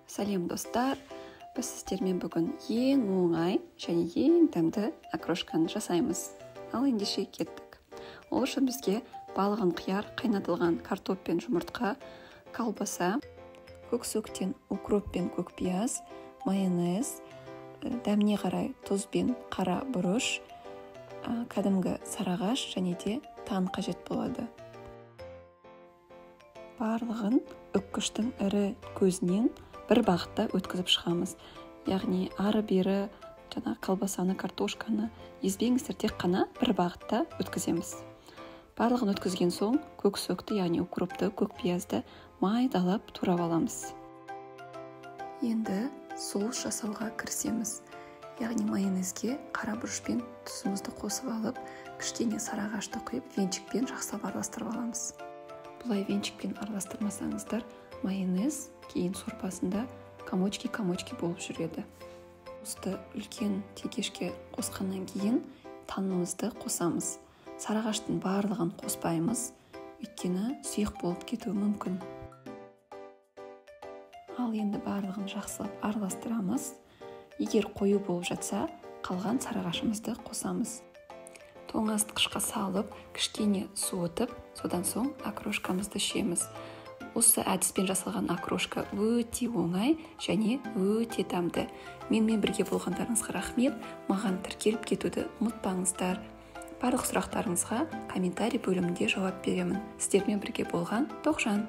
Сәлем, достар! Біз сіздермен бүгін ең оңай және ең дәмді окрошканы жасаймыз. Ал ендеше, кеттік! Ол үшін бізге балғын қияр, қайнатылған картоп пен жұмыртқа, колбаса, көк сөктен укроп пен көк пияз, майонез, дәміне қарай тұз бен қара бұрыш, кәдімгі сарыағаш және де тан қажет болады. Барлығын үккіштің ірі көзінен бір бағытта өткізіп шығамыз, яғни ары бері жаңа колбасаны, картошканы езбеңіздер, тек қана бір бағытта өткіземіз. Барлығын өткізген соң көк сөкті, яғни укропты, көк пиязды майдалап турап аламыз. Енді соус жасауға кірісеміз, яғни майонезге қара бұрыш пен тұзымызды қосып алып, кішкене сарыағашты құйып, венчикпен жақсылап араластырып аламыз. Бұлай венчикпен араластырмасаңыздар, майонез кейін сорпасында комочки комочки болып жүреді. Соусты үлкен текешке қосқаннан кейін танымызды қосамыз. Сарыағаштың барлығын қоспаймыз, өйткені сұйық болып кетуі мүмкін. Ал енді барлығын жақсылап араластырамыз. Егер қою болып жатса, қалған сарыағашымызды қосамыз. Тоңазытқышқа салып, кішкене суытып, содан соң окрошкамызды ішеміз. Осы әдіспен жасалған окрошка өте оңай және өте дәмді. Менімен бірге болғандарыңызға рахмет. Маған тіркеліп кетуді ұмытпаңыздар. Барлық сұрақтарыңызға комментарий бөлімінде жауап беремін. Сіздермен бірге болған Тоғжан.